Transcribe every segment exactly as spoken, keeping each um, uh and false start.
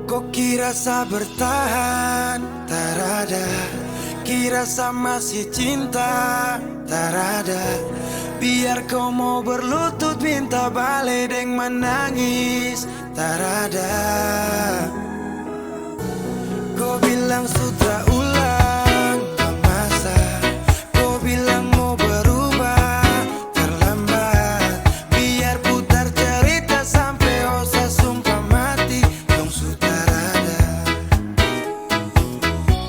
Ko kira sa bertahan? Tarada. Kira sa masih cinta? Tarada. Biar ko mau berlutut minta bale deng manangis, tarada. Ko bilang su tra ulang masa, ko bilang mo berubah, terlambat. Biar putar cerita sampe osa sumpah mati, dong su tarada.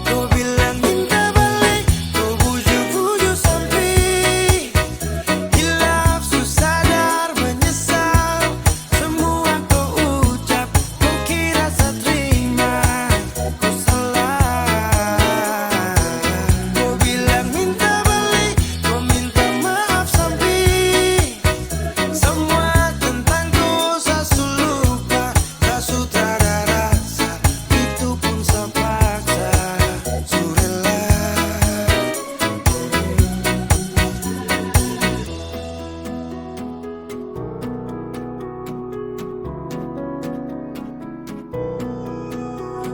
Ko bilang minta bale, ko buju-buju sampe hilaf, su sadar menyesal. Semua ko ucap, ko kira sa trima, ko salah. Ko bilang minta bale, ko minta maaf sampe semua tentang ko sa su lupa, sa su tra ada rasa, itu pun sa paksa, su rela.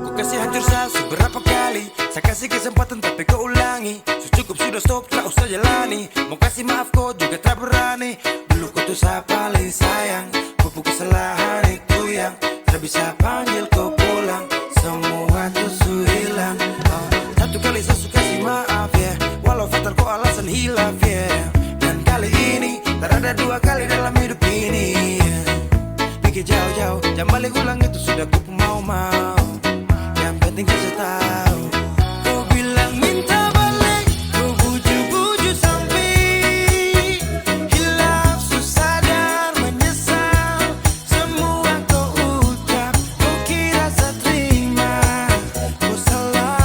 Ko kasi hancur sa su berapa kali, sa kasi kesempatan tapi ko ulangi. Su cukup sudah, stop, tra usah jalani. Mo kasi maaf ko juga tra berani. Dulu ko tu sa paling sayang, ko pung kesalahan itu yang tra bisa panggil ko pulang. Semua tu su hilang. Oh, satu kali sa su kasi maaf, yeah. Walau fatal ko alasan hilaf, yeah. Dan kali ini, tarada dua kali dalam hidup ini, yeah. Pikir jauh-jauh, jang bale ulang, itu sudah ko pung mau-mau. Yang penting kase tau. Ko bilang minta bale, ko buju-buju sampe hilaf, su sadar menyesal. Semua ko ucap, ko kira sa trima, ko salah.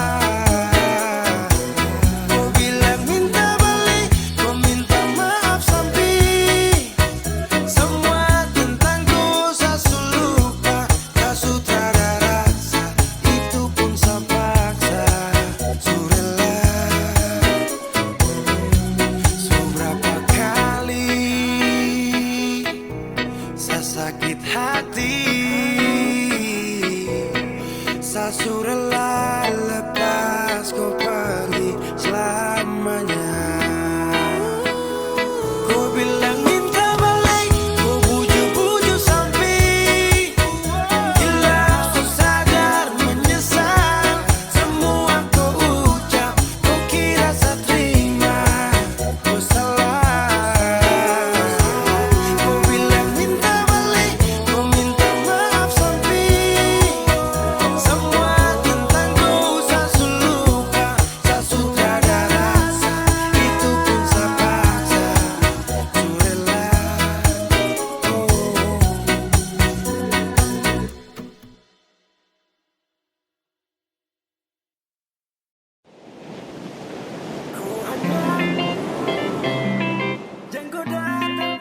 Ko bilang minta bale, ko minta maaf sampe semua tentang ko sa su lupa, sa su tra ada rasa, itu pun sa paksa, su rela. Su berapa kali sa sakit hati, sa su rela lepas ko pergi selamanya. Ko bilang minta bale, ko buju-buju sampe hilaf, su sadar menyesal. Semua ko ucap, ko kira sa trima, ko salah. Ko bilang minta bale, ko minta maaf sampe semua tentang ko sa su lupa. Sa su tra ada rasa, itu pun sa paksa, su rela. Oh. Ko hanya jang ko datang.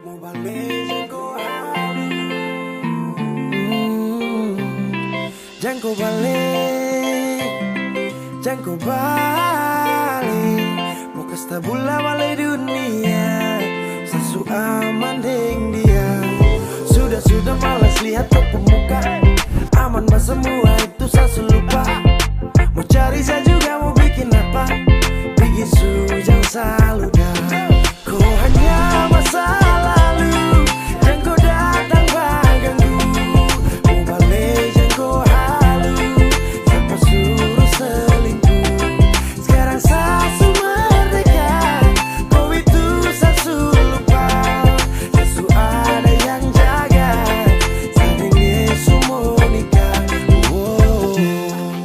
Mo bale jang ko halu. Jang ko bale, jang ko bale. Mo kas tabula bale dunia, sa su aman deng dia. Sudah, sudah malas lihat ko pung muka. Aman basemua itu sa su lupa. Mo cari sa juga mo bikin apa. Bikin su jang sa luda. Ko hanya masa lalu, jang ko datang baganggu. Mo bale jang ko halu, sapa suru selingkuh? Skarang sa su merdeka, ko itu sa su lupa. Sa su ada yang jaga, sa deng dia su mo nikah. Woah.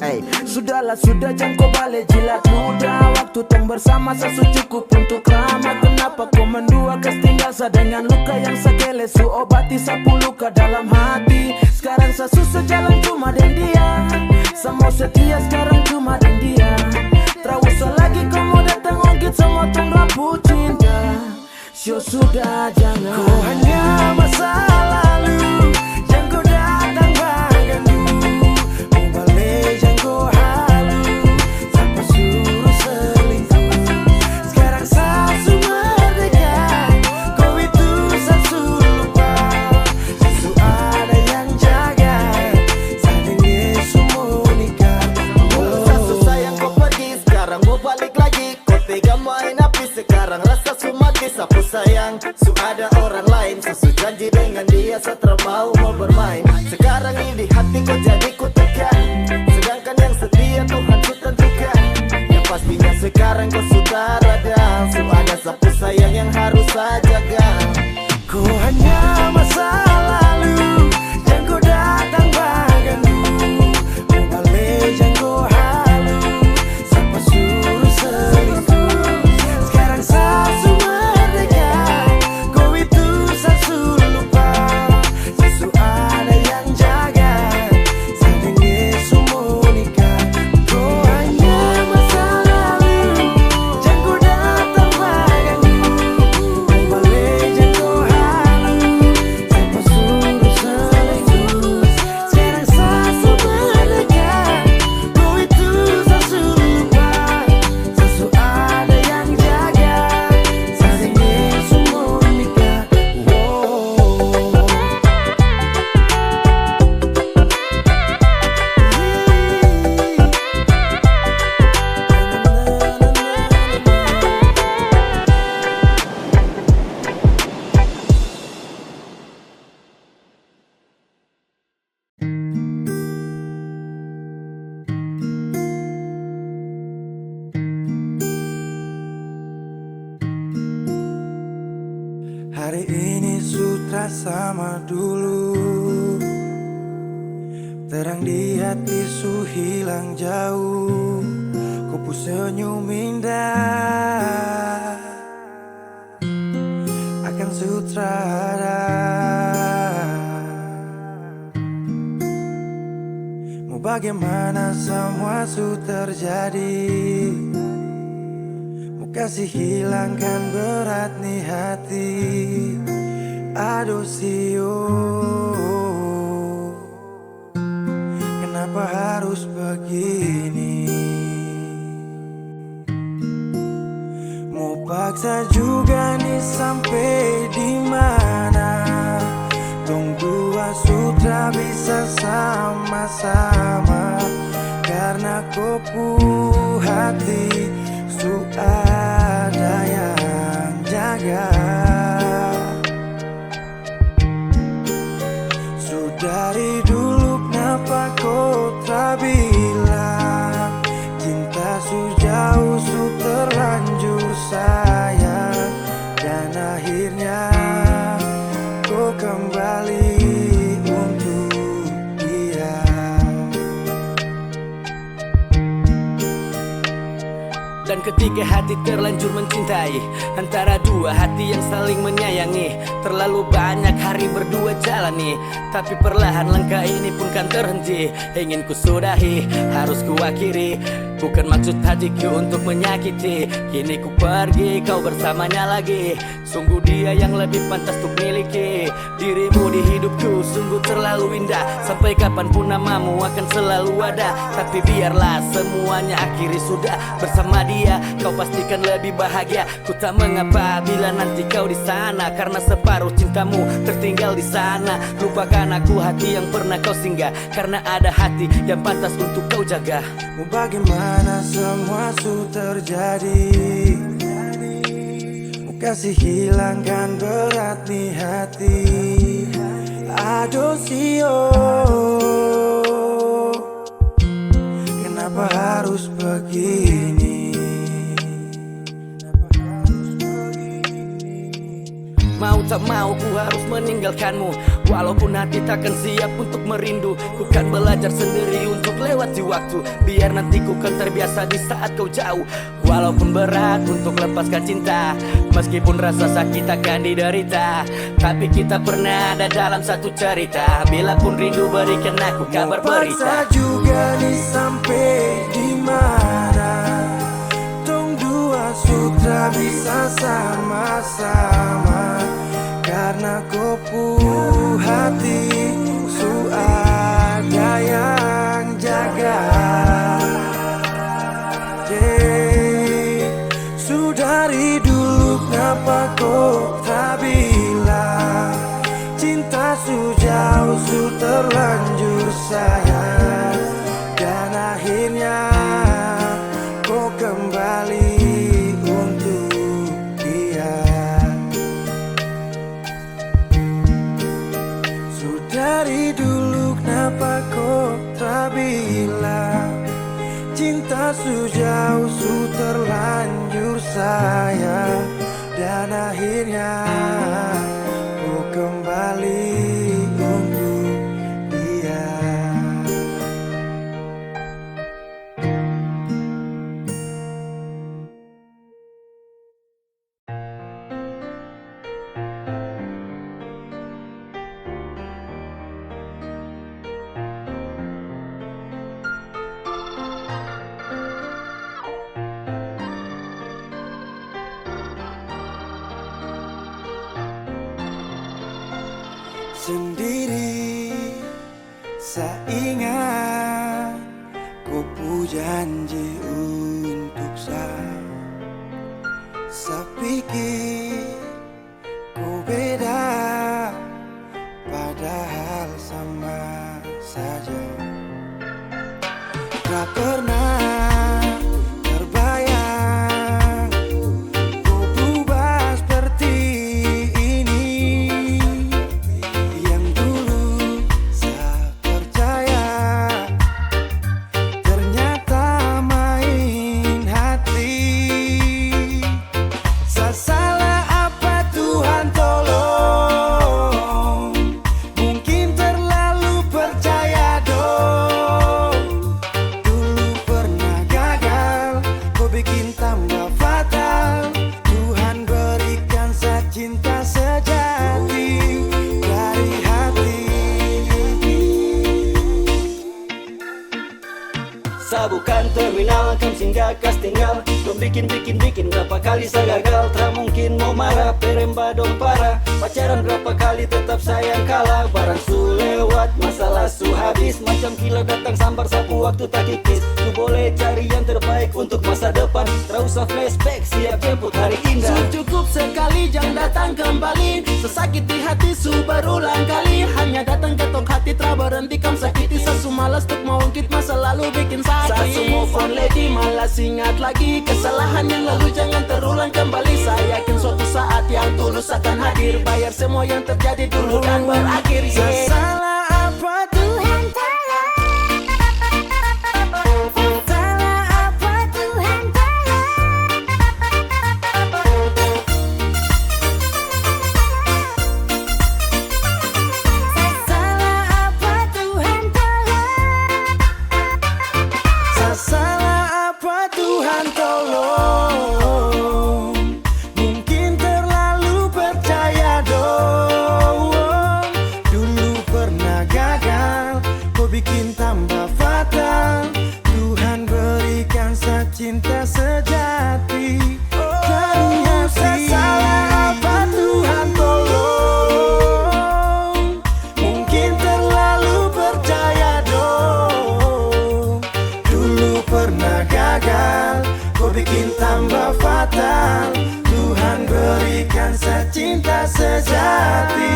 Ei, sudahlah, sudah, jang ko bale jilat ludah. Waktu tong bersama sa su cukup untuk lama. Kenapa ko mendua kas tinggal sa dengan luka yang sa kele su obati sa pung luka dalam hati. Skarang sa susah jalan cuma deng dia. Sa mo setia skarang cuma deng dia. Tra usah lagi ko mo datang ongkit samua tong dua pung cinta. Sio sudah, jangan. Ko hanya masa lalu, jang ko datang baganggu. Mo bale jang ko halu, sapa suru selingkuh? Skarang sa su merdeka, ko itu sa Ada orang lain, su, su janji dengan dia, sa tra mau, mau bermain. Sekarang ini hati ko jadi kutekan. Sedangkan yang setia Tuhan su tentukan. Yang pastinya sekarang ko su tarada. Su ada sapu sayang yang harus sa jaga. Ko hanya masa lalu yang ko datang baganggu. Mo bale jang ko halu. Sapa suruh selingkuh? Sekarang sa su merdeka. Ko itu sa su lupa. Sa su ada yang jaga. Sa deng dia su mo nikah. Ko hanya masa lalu. Jang ko datang baganggu. Mo bale jang ko halu. Sapa suruh selingkuh? Sekarang sa su merdeka. Ko itu sa su lupa. Sa su ada yang jaga. Sa seng su mo nikah. Wow. Hari ini su tra sama dulu. Terang di hati su hilang jauh. Ko pu senyum indah akan su tra ada. Mo bagaimana samua su terjadi. Mo kasi hilangkan berat ni hati. Adoh sio. Kenapa harus begini? Mo paksa juga ni sampe di mana? Tong dua su tra bisa sama-sama. Karna ko pu hati su ada yang jaga. Su dari dulu k'napa ko tra bilang? Cinta su jauh, su terlanjur sayang. Dan akhirnya ko kembali untuk dia. Dan ketika hati terlanjur mencintai, antara dua hati yang saling menyayangi, terlalu banyak hari berdua jalani, tapi perlahan langkah ini pun kan terhenti. Ingin ku sudahi, harus ku akhiri. Bukan maksud hatiku untuk menyakiti. Kini ku pergi, kau bersamanya lagi. Sungguh dia yang lebih pantas untuk miliki. Dirimu di hidupku sungguh terlalu indah. Sampai kapanpun namamu akan selalu ada. Tapi biarlah semuanya akhiri sudah bersama dia. Kau pastikan lebih bahagia. Ku tak mengapa bila nanti kau di sana. Karena separuh cintamu tertinggal di sana. Lupakan aku hati yang pernah kau singgah. Karena ada hati yang pantas untuk kau jaga. Mau bagaimana semua su terjadi. Mo kasi hilangkan berat ni hati. Adoh sio, kenapa harus begini? Mau tak mau ku harus meninggalkanmu. Walaupun hati takkan siap untuk merindu, ku kan belajar sendiri untuk lewati waktu. Biar nanti ku kan terbiasa di saat kau jauh. Walaupun berat untuk lepaskan cinta, meskipun rasa sakit akan diderita, tapi kita pernah ada dalam satu cerita. Bila pun rindu berikan aku kabar berita. Paksa juga ni sampe di mana, tong dua su tra bisa sama-sama. Karna ko pu hati su ada yang jaga. Yeah. Su dari dulu k'napa ko tra bilang? Cinta su jauh, su terlanjur sayang. Dan akhirnya ko kembali untuk dia. Dari dulu kenapa ko tra bilang, cinta su jauh, su terlanjur sayang, dan akhirnya ko kembali untuk dia. Sendiri. Sa ingat ko pu janji untuk sa. Sa pikir ko beda, padahal sama saja. Tak pernah terbayang ko berubah seperti ini. Yang dulu sa percaya, ternyata main hati. Sa salah apa, Tuhan tolong? Mungkin terlalu percaya dong. Dulu pernah gagal, ko bikin tambah fatal. Tuhan berikan sa cinta sejati dari hati. Sa bukan terminal, kam singgah kas tinggal. Dong bikin, bikin, bikin, berapa kali sa gagal. Tra mungkin mo marah, peremba dong parah. Pacaran berapa kali, tetap sayang kalah. Barang su lewat, masalah su habis. Macam kilat datang sambar, sapu waktu takikis. Su boleh cari yang terbaik untuk masa depan. Tra usah flashback, siap jemput hari indah. Su cukup sekali, jang datang kembali. Sesakit di hati su berulang kali. Hanya datang ketok hati, tra berhenti kam sakiti. Sa su malas tuk mau ungkit masa lalu bikin sakit. Sa su move on lady, malas ingat lagi kesalahan yang lalu, jangan terulang kembali. Sa yakin suatu saat yang tulus akan hadir, bayar semua yang terjadi dulu dan berakhir. Sa salah apa, Tuhan tolong? Sa salah apa, Tuhan tolong? Sa salah apa, Tuhan tolong? Sa salah apa, Tuhan tolong? Mungkin terlalu percaya dong. Dulu pernah gagal, ko bikin tambah fatal. Tuhan berikan sa cinta sejati dari hati. Sa salah apa, Tuhan tolong? Mungkin terlalu percaya dong. Dulu pernah gagal, ko bikin tambah fatal. Tuhan berikan sa cinta sejati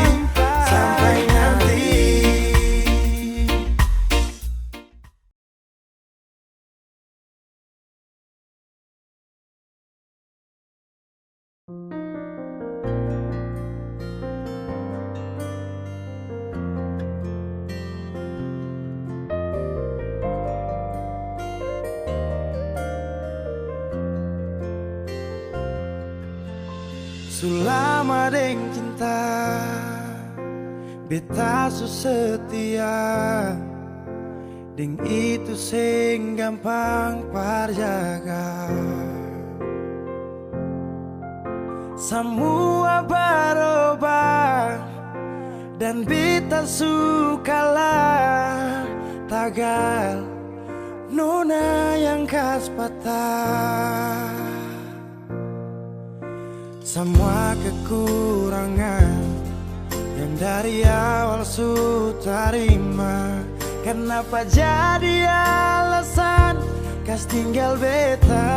sampai nanti. Su lama deng cinta, beta su setia. Deng itu seng gampang par jaga. Samua barobah dan beta su kalah, tagal nona yang kas patah. Samua kekurangan yang dari awal su tarima, kanapa jadi alasan kas tinggal beta?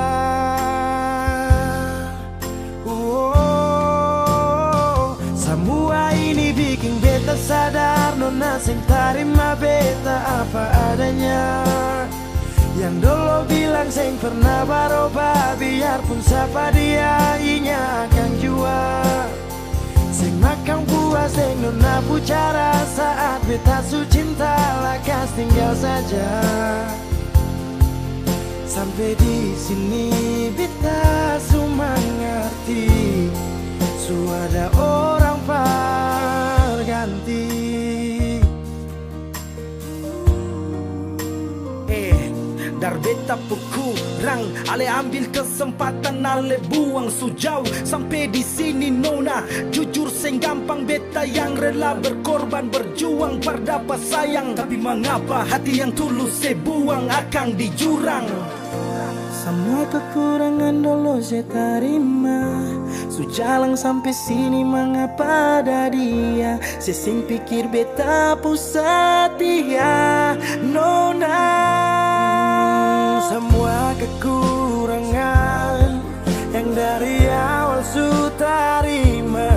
Oh, samua ini biking beta sadar, nona seng tarima beta apa adanya. Yang dolo bilang seng pernah barobah, biarpun sapa dia, inga akang jua. Seng makang puas deng nona pu cara saat beta su cinta lakas tinggal saja. Sampe di sini beta su mangarti, su ada orang par ganti. Eh, dar beta pu kurang, ale ambil kesempatan, ale buang su jauh. Sampe di sini nona, jujur seng gampang, beta yang rela berkorban, berjuang par dapa sayang. Tapi mangapa hati yang tulus se buang akang di jurang? Samua kekurangan dolo se tarima, su jalang sampe sini, mangapa ada dia se seng pikir beta pu satia, nona? Samua kekurangan yang dari awal su tarima,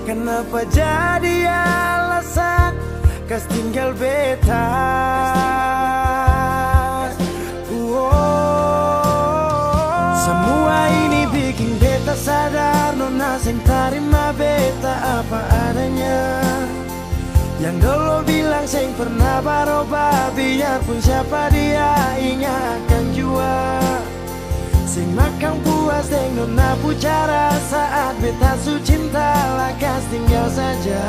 kanapa jadi alasan kas tinggal beta? Woah. Samua ini biking beta sadar, nona seng tarima beta apa adanya. Yang dolo bilang seng pernah baroba, biarpun siapa dia inga akang jua. Seng makang puas deng nona pu cara saat beta su cinta lakas tinggal saja.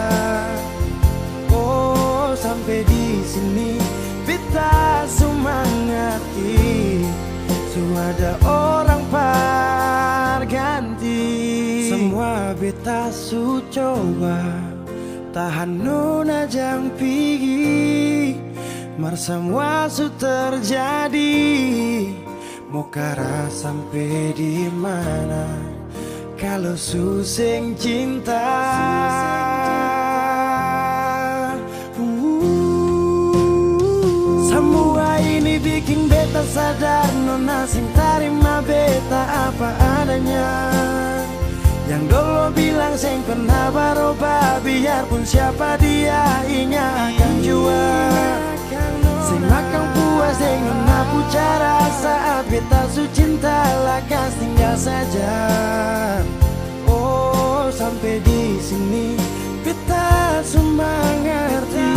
Oh, sampe di sini beta su mangarti, su ada orang par ganti. Samua beta su coba, tahan nona jang pigi, mar samua su terjadi. Mo kara sampe di mana, kalo su seng cinta? Uh. Samua ini biking beta sadar, nona seng tarima beta apa adanya. Yang dolo bilang seng pernah baroba, biarpun siapa dia inga akang jua. Seng makang puas deng nona pu cara saat beta su cinta lakas tinggal saja. Oh, sampe di sini beta su mangarti,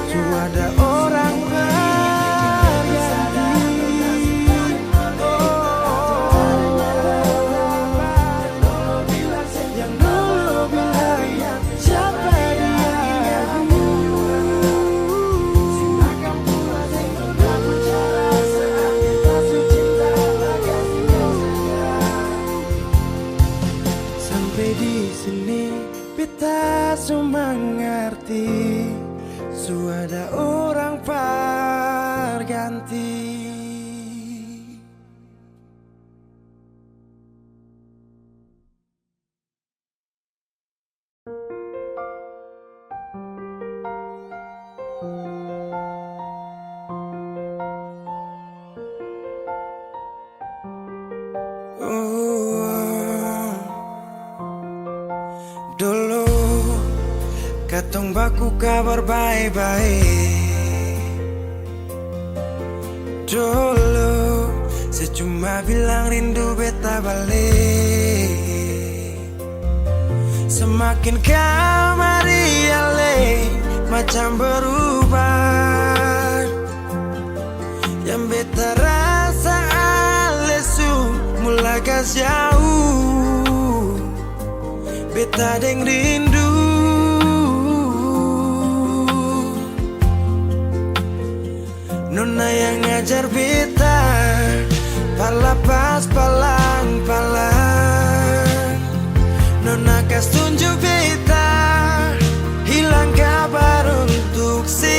su ada orang par ganti. Oh, yang dolo bilang siapa dia? Sampe di sini beta su mangarti, su ada orang par ganti. Dolo katong baku kabar bae-bae. Dolo se cuma bilang rindu beta bale. Semakin kamari ale macam berubah. Yang beta rasa ale su mula kas jauh. Beta deng rindu. Nona yang ajar beta par lapas palang-palang. Nona kas tunju beta hilang kabar untuk si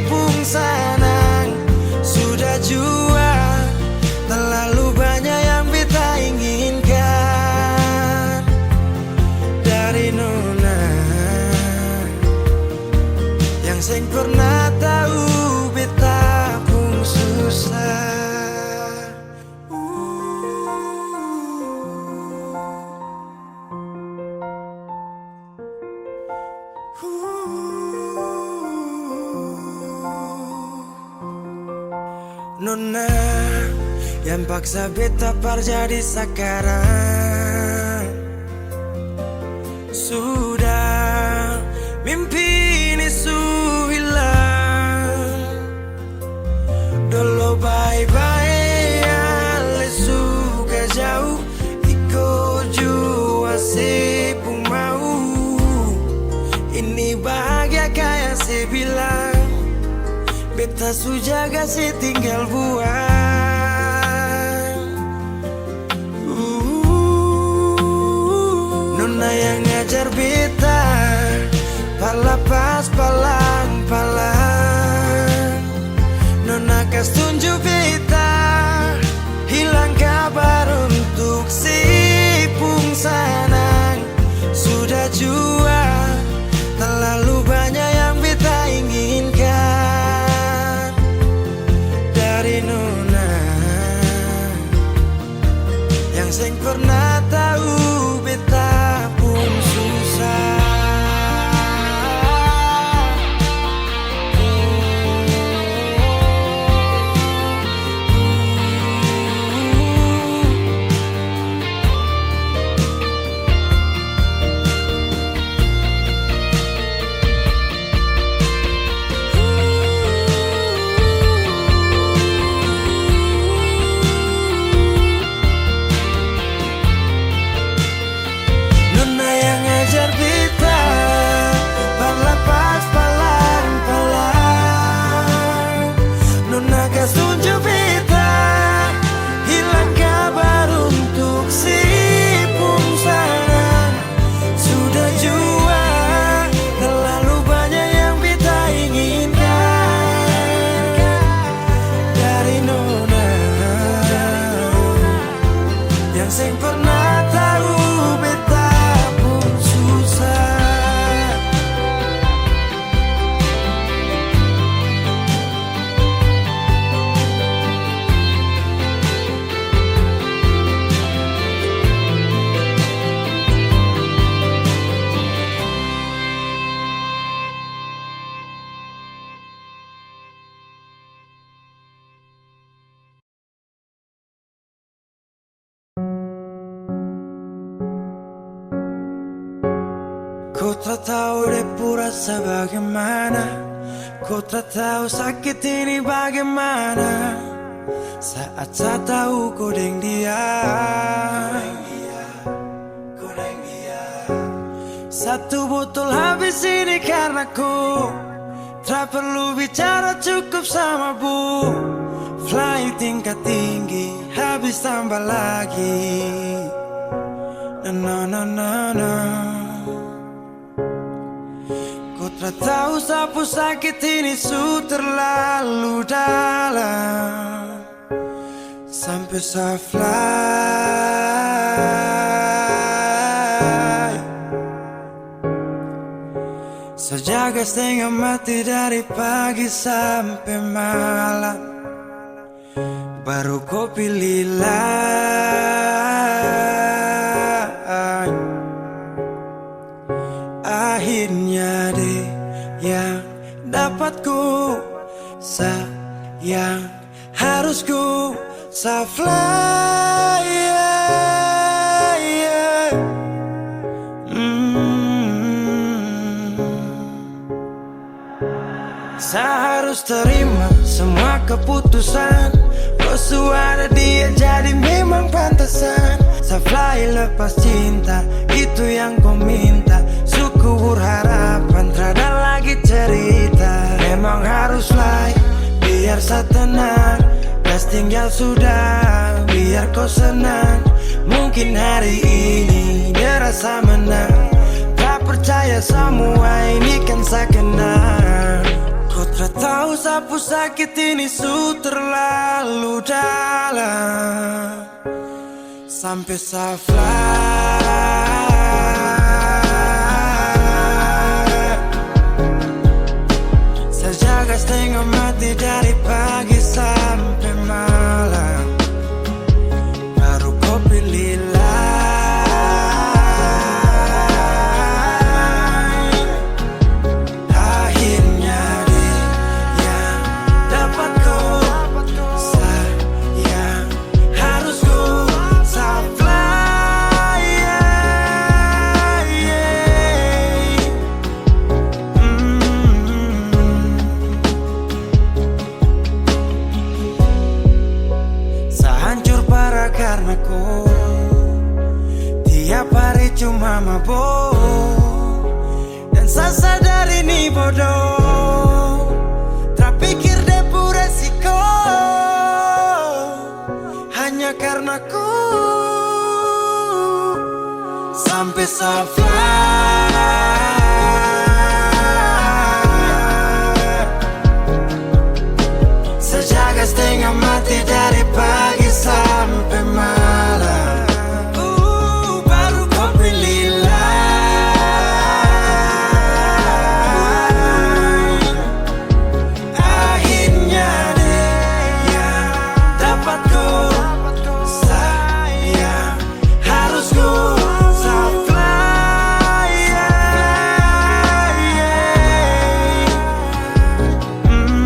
pung sanang. Sudah jua talalu banya yang beta inginkan dari nona. Yang seng pernah tau beta pung susah. Nona yang paksa beta par jadi sakarang. Su Bilang, beta su jaga, se tinggal buang. Uh, nona yang ajar beta par lapas palang-palang. Nona kas tunju beta hilang kabar untuk si pung sanang. Sudah jua talalu banya yang beta inginkan dari nona yang seng pernah tau beta pung susah. Nona yang ajar beta par lapas palang-palang. Nona kas tunju beta hilang kabar untuk si pung sanang. Sudah jua talalu banya yang beta inginkan dari nona yang seng pernah tau beta pung susah. Ko tra tau de pung rasa bagimana, ko tra tau sakit ini bagimana, saat sa tau ko deng dia. Satu botol habis ini karna ko. Tra perlu bicara, cukup sama bu. Fly tingkat tinggi, habis tambah lagi. Na, na, na, na, na. Ko tra tau sapu sakit ini su terlalu dalam. Sampe sa fly, sa jaga stenga mati dari pagi sampe malam, baru ko pilih lain. Akhirnya dia yang dapat ku sayang. Harus ku sa fly, yeah, yeah. Mm. Sa harus terima semua keputusan. Ko su ada dia jadi memang pantasan. Sa fly lepas cinta, itu yang ko minta. Su kubur harapan, trada lagi cerita. Memang harus fly, biar sa tenang. Kas tinggal sudah, biar ko senang. Mungkin hari ini dia rasa menang. Tak percaya semua ini kan sa kenal. Ko tra tau sapu sakit ini su terlalu dalam. Sampe sa fly, sa jaga stenga mati dari pagi sampe malam, baru ko pilih lain. Akhirnya dia yang dapat ko sayang. Harus ku sa fly, yeah, yeah. Mm. Sa hancur parah karna ko. Tiap hari cuma mabo. Dan sa sadar ini bodo. Sa fly. Sa jaga stenga mati dari pagi sampe malam. Uh, baru ko pilih lain. Akhirnya dia dapat ko sayang. Harus ku sa fly, yeah, yeah. Mm.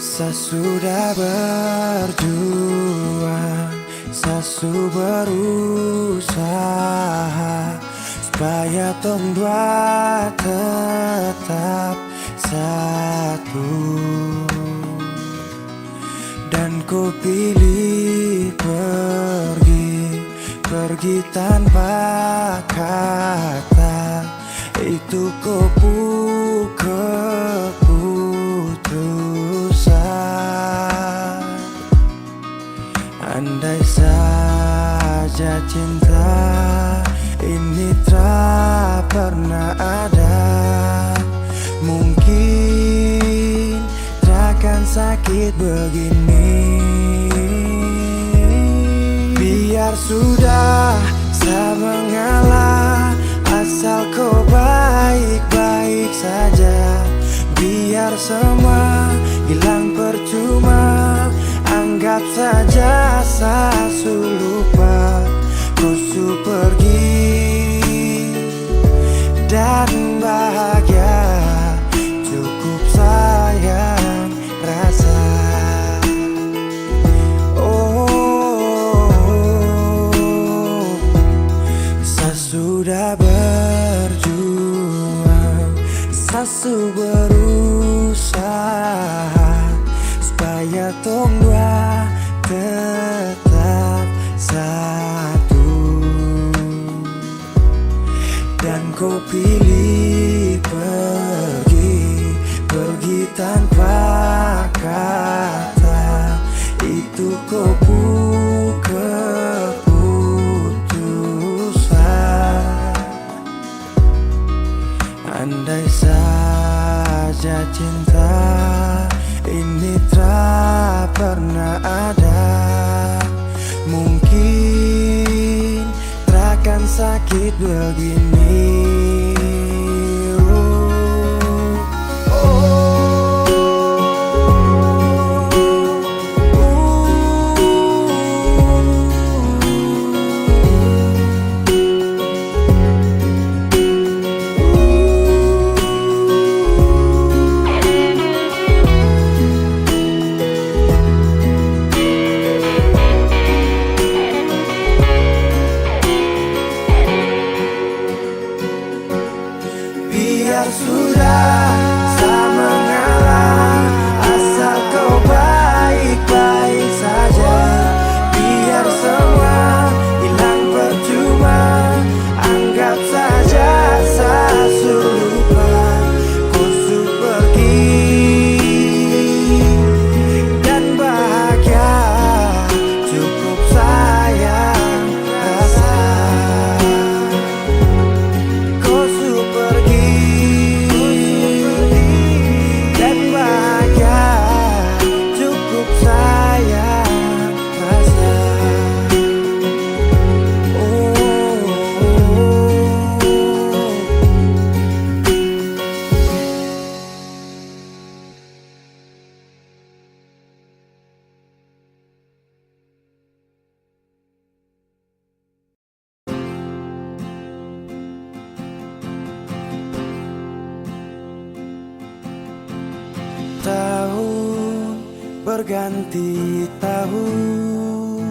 Sa sudah berjuang, sa su berusaha supaya tong dua tetap satu. Dan ko pilih pergi, pergi tanpa kata, itu ko pu keputusan. Andai saja cinta ini tra pernah ada, mungkin takkan sakit begini. Biar sudah sa mengalah, asal ko baik-baik saja. Biar semua hilang percuma, anggap saja sa su lupa. Ko su pergi dan bahagia, cukup sayang rasa. Oh, sa sudah berjuang, sa su berusaha supaya tong dua tetap satu. Dan ko pilih pergi, pergi tanpa kata, itu ko pu keputusan. Andai saja cinta ini tra pernah ada, mungkin takkan sakit begini. Oh, oh, oh, oh. Biar sudah sa mengalah, asal kau baik-baik saja. Biar semua hilang percuma, anggap saja sa su lupa. Kau su pergi dan bahagia, cukup sayang rasa. Kau su pergi dan bahagia, cukup sayang rasa. Oh, oh, oh, oh. Tahun berganti tahun,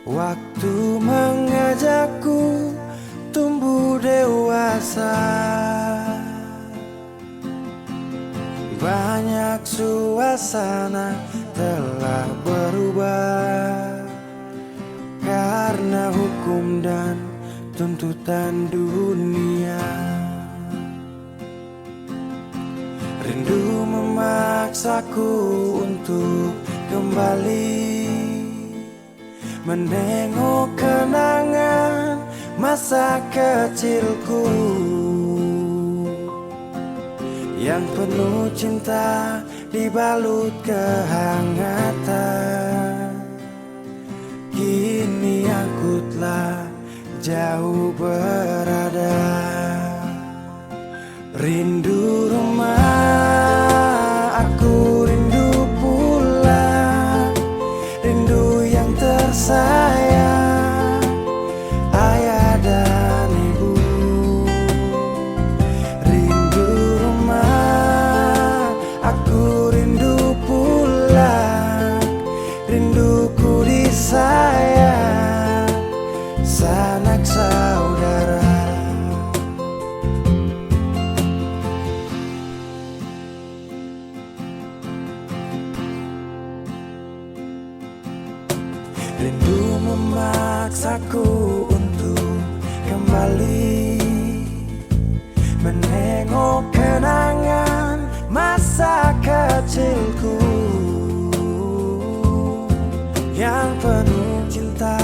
Waktu mengajakku tumbuh dewasa, banyak suasana telah berubah karena hukum dan tuntutan dunia. Rindu memaksaku untuk kembali menengok kenangan masa kecilku yang penuh cinta dibalut kehangatan. Kini aku telah jauh berada. Rindu rumah, aku rindu pulang. Rindu yang tersayang, ayah dan ibu. Rindu rumah, aku rindu pulang. Rinduku disayang sanak saudara. Rindu memaksaku untuk kembali menengok kenangan masa kecilku yang penuh cinta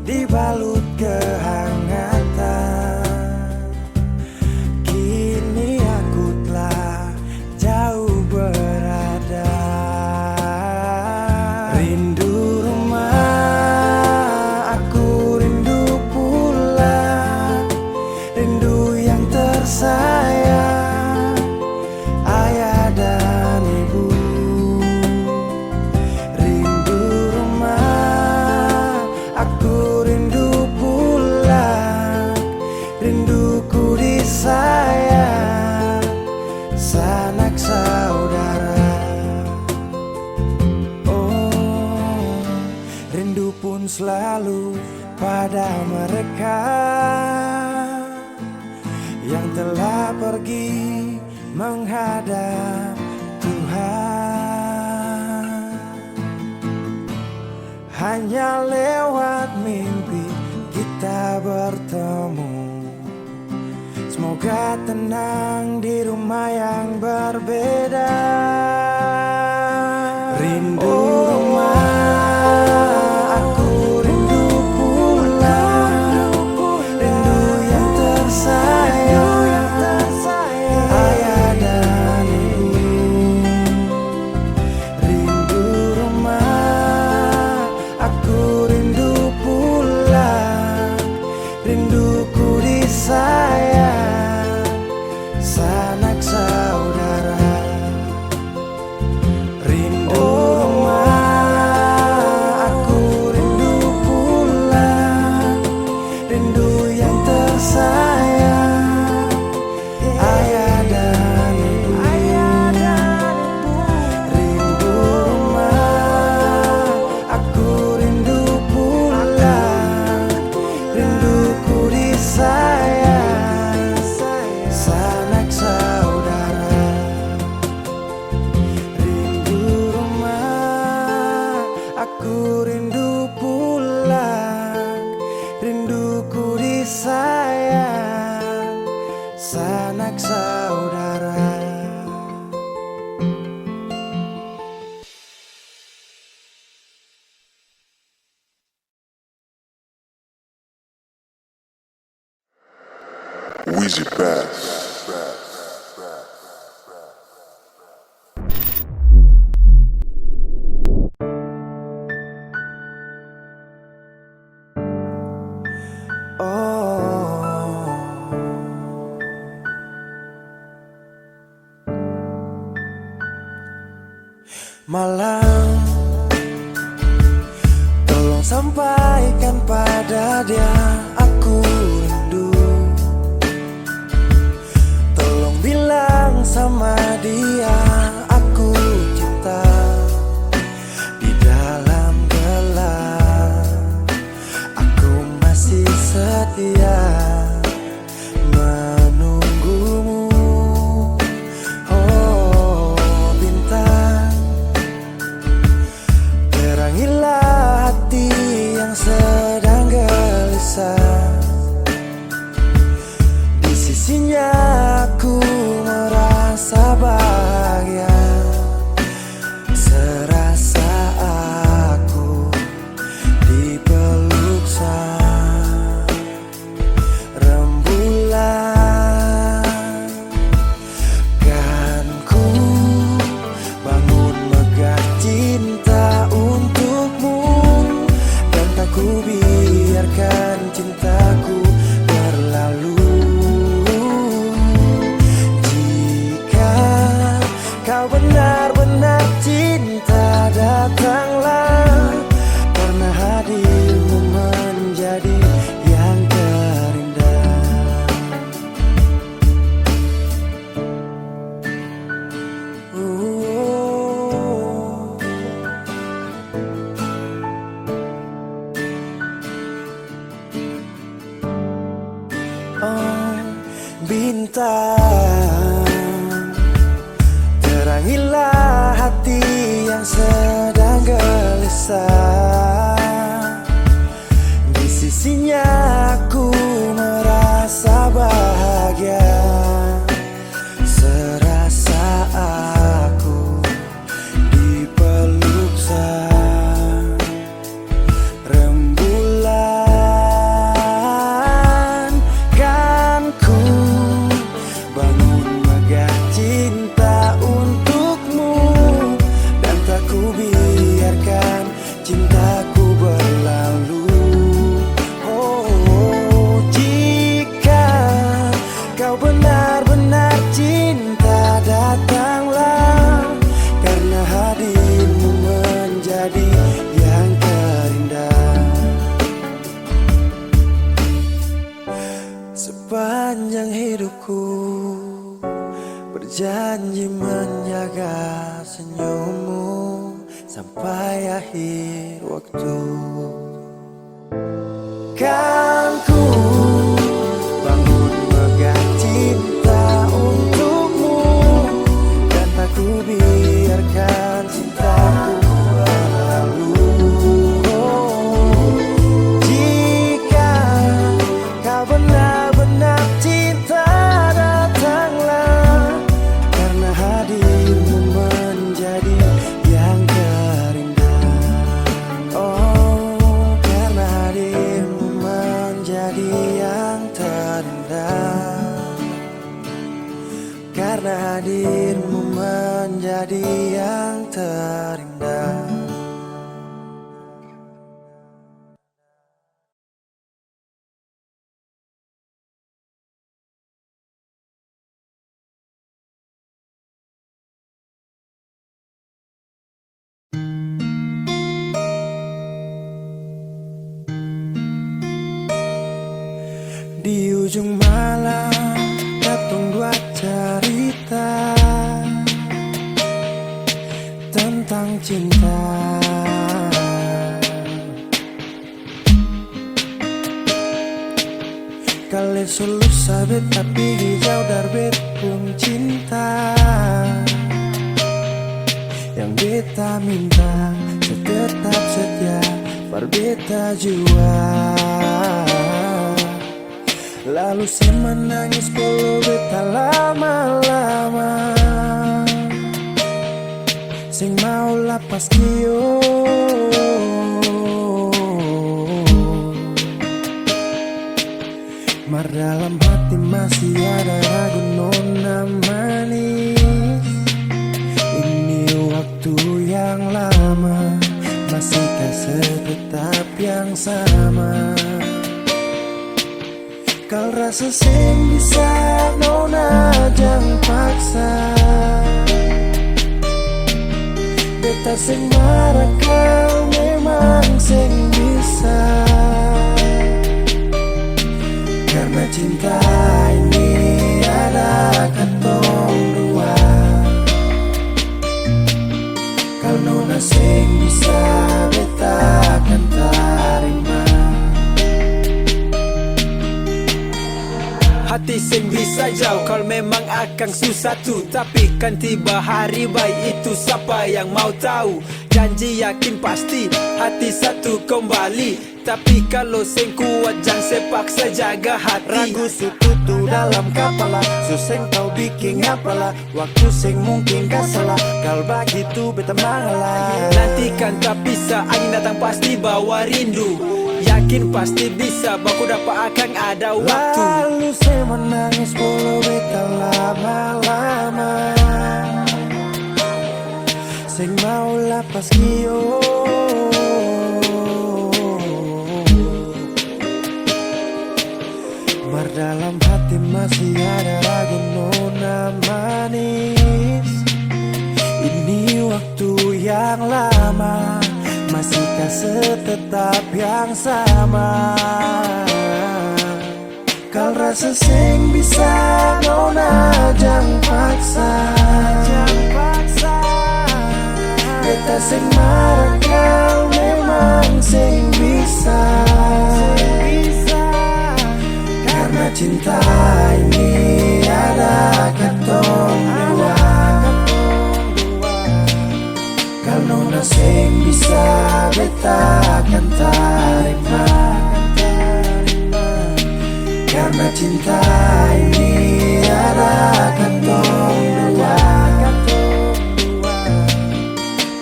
dibalut kehangatan. Kini aku telah jauh berada. Rindu rumah, aku rindu pulang. Rindu yang tersayang, ayah dan ibu. Rindu rumah, aku rindu pulang. Rinduku disayang sanak saudara. Oh, rindu pun selalu pada mereka yang telah pergi menghadap Tuhan. Hanya lewat mimpi kita bertemu. Semoga tenang di rumah yang berbeda. Rindu rumah, aku rindu pulang. Rindu yang tersayang, ayah dan ibu. Rindu rumah, aku rindu pulang. Rinduku disayang sanak saudara. Rindu rumah, aku rindu pulang. Rindu yang tersayang, ayah dan ibu. Rindu rumah, aku rindu pulang. Rinduku disayang sanak saudara. Rindu rumah, aku rindu pulang. Rinduku disayang sanak saudara. Wizzy Bass. Oh. Malam, tolong sampaikan pada dia aku rindu. Tolong bilang sama dia aku cinta. Di dalam gelap menunggumu, oh bintang. Terangilah hati yang sedang gelisah. Di sisinya aku merasa bahagia, serasa aku dipeluk sang rembulan. Kan ku bangun megah cinta untukmu, dan tak ku biarkan cintaku berlalu. Jika kau benar-benar cinta, datanglah, karena hadirmu menjadi yang terindah. Oh, bintang, terangilah hati yang sedang gelisah. Di sisinya aku merasa bahagia, serasa aku dipeluk sang rembulan. Kan ku bangun megah cinta untukmu, dan tak ku biarkan cintaku berlalu. Oh, jika kau benar-benar cinta, datanglah, karena hadirmu menjadi yang terindah. Sepanjang hidupku berjanji menjaga senyummu sampai akhir waktu. Kan ku bangun megah cinta untukmu, dan tak ku biarkan cintaku berlalu. Jika kau benar-benar cinta, datanglah, karena hadirmu menjadi yang terindah. Oh, karena hadirmu menjadi yang terindah. Karena hadirmu menjadi yang terindah. Di ujung malam, katong dua carita tentang cinta. Kal leso lusa beta pigi jauh dari bet pung cinta. Yang beta minta, se tetap setia par beta jua. Lalu se manangis kalo beta lama-lama seng mau lapas kio. Mar dalam hati masih ada ragu nona manis. Ini waktu yang lama masihkah se tetap yang sama? Kal rasa seng bisa, nona jang paksa. Beta seng marah kal memang seng bisa. Karna cinta ini ada katong dua. Kal nona seng bisa, beta akan tarima. Hati seng bisa jauh, kalo memang akang su satu. Tapi kan tiba hari bae itu, sapa yang mau tau? Janji yakin pasti, hati satu kembali. Tapi kalo seng kuat, jang se paksa, jaga hati. Ragu su tutu dalam kapala, su seng tau biking apala. Waktu seng mungkin ka salah, kal bagitu beta mangalah. Nantikan tapisa, angin datang pasti bawa rindu. Yakin pasti bisa, baku dapa akang ada waktu. Lalu se manangis bolo beta lama-lama. Seng mau lapas kio. Mar dalam hati masih ada ragu nona manis. Ini waktu yang lama, masihkah setetap yang sama? Kal rasa seng bisa, nona jang paksa. Beta seng marah kal memang seng bisa. Karna cinta ini ada katong dua. Kal nona seng bisa, beta akan tarima. Karna cinta ini ada katong dua.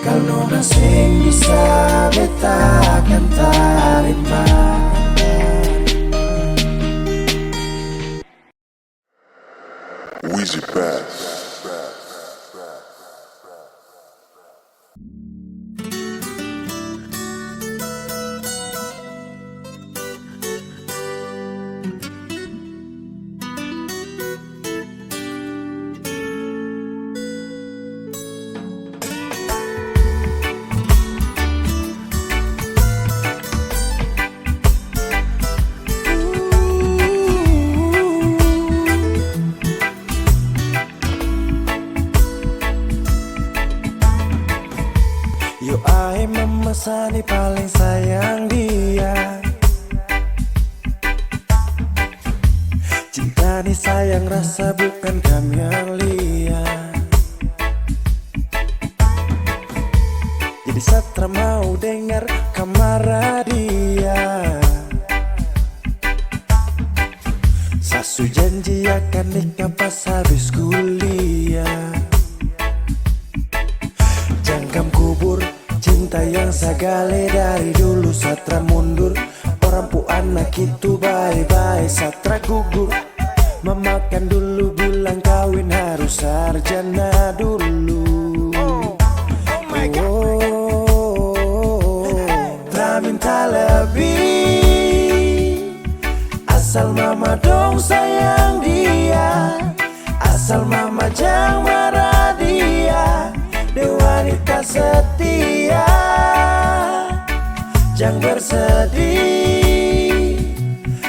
Kal nona seng bisa, beta akan tarima. Wizzy Best. Yo ae mama sani paleng sayang dia. Cinta ni sayang rasa bukan kam yang lia. Jadi satra mau dengar kamar dia. Sa su janji akan nikah pas habis kuliah. Jang kam kubur cinta yang sa gale dari dulu, satra mundur. Orang pu anak itu bae-bae satra gugur. Mama kan dulu bilang kawin harus sarjana dulu. Oh, oh my God. Oh, tra minta lebih. Asal mama dong sayang dia. Asal mama jang marah dia, deng wanita setia. Jang bersedih,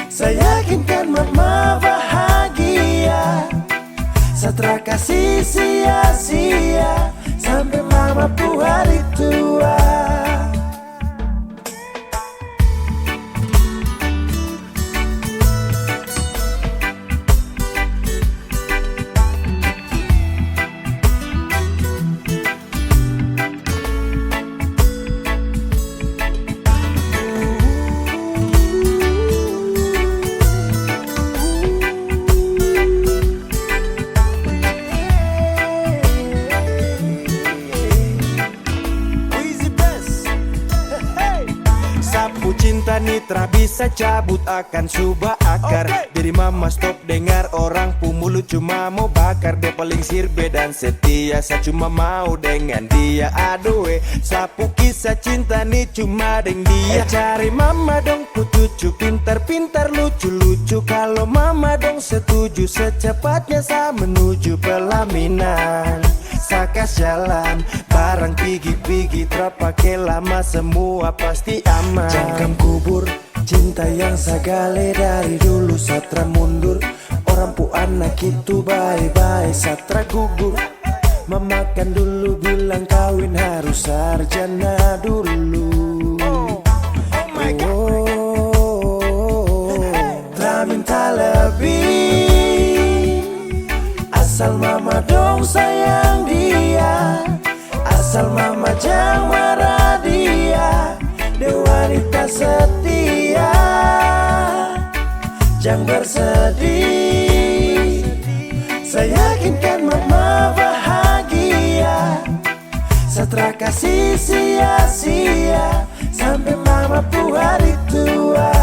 saya yakinkan mama bahagia. Satra kasih sia-sia, sampe mama pu hari tua. Wizzy Best. Hehe. Sa pu cinta ni tra bisa cabut, akan su baakar. Oke. Jadi mama stop dengar orang pu mulut, cuma mo bakar. Dia paling sirbe dan setia, sa cuma mau dengan dia. Aduh, eh, sa pu kisah cinta ni cuma deng dia. Eh, cari mama dong pu cucu, pintar-pintar, lucu-lucu. Kalo mama dong setuju, secepatnya sa menuju pelaminan. Sa kas jalan, barang pigi-pigi, tra pake lama, semua pasti aman. Jang kam kubur cinta yang sa gale dari dulu, satra mundur. Orang pu anak itu bae-bae, satra gugur. Mama kan dulu bilang kawin harus sarjana dulu. Oh, oh my God. Oh. Tra minta lebih, Asal mama dong sayang dia, asal mama jang marah dia, dia wanita setia. Jang bersedih, saya yakinkan mama bahagia. Satra kasih sia-sia sampe mama pung hari tua.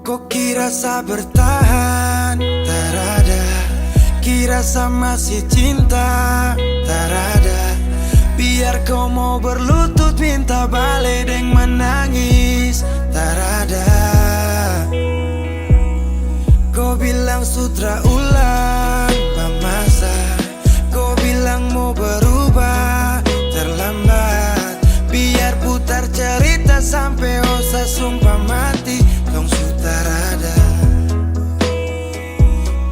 Ko kira sa bertahan? Tarada. Kira sa masih cinta? Tarada. Biar ko mo berlutut minta bale deng manangis, tarada. Ko bilang sutra ulang ba masa, ko bilang mo berubah terlambat. Biar putar cerita sampe osa sumpah mati, tong su tarada.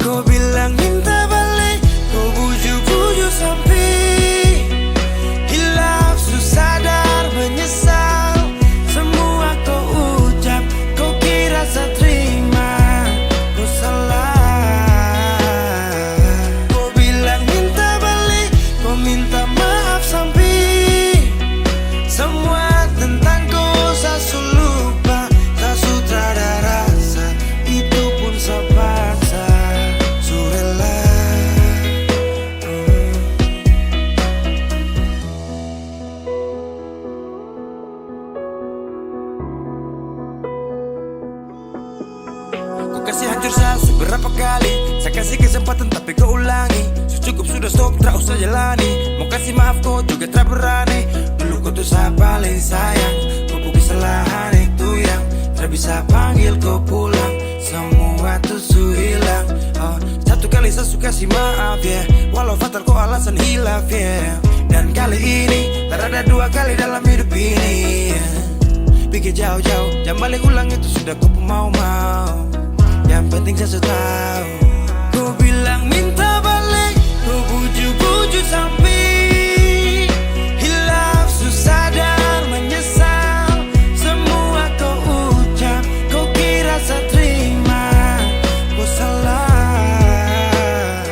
Ko bilang minta bale, ko buju-buju sampe hilaf, su sadar menyesal. Samua ko ucap, ko kira sa trima, ko salah. Ko bilang minta bale, ko minta maaf sampe samua tentang ko sa su lupa, sa su trada rasa, itu pun sa paksa, su rela. Ko kasi hancur sa su berapa kali, sa kasi kesempatan tapi ko ulangi. Su cukup sudah, stop, tra usah jalani. Mo kasi maaf ko juga tra berani. Dulu ko tu sa paling sayang, ko pung kesalahan itu yang tra bisa panggil ko pulang. Samua tu su hilang. Oh, satu kali sa su kasi maaf, yeah. Walau fatal ko alasan hilaf, yeah. Dan kali ini, tarada dua kali dalam hidup ini, yeah. Pikir jauh-jauh, jang bale ulang, itu sudah ko pung mau-mau. Yang penting sa su tau. Ko bilang minta bale, ko buju-buju sampe hilaf, su sadar menyesal. Samua ko ucap, ko kira sa trima, ko salah.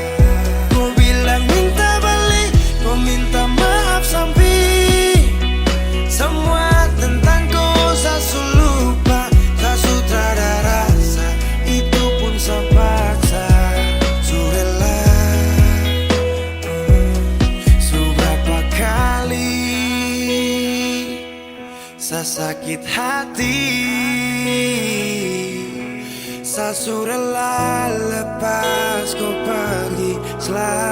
Ko bilang minta bale, ko minta maaf sampe samua tentang ko sa su lupa, sa su trada rasa, itu pun sa paksa, su rela. Su brapa kali sa sakit hati, sa su rela lepas ko pergi. Selalu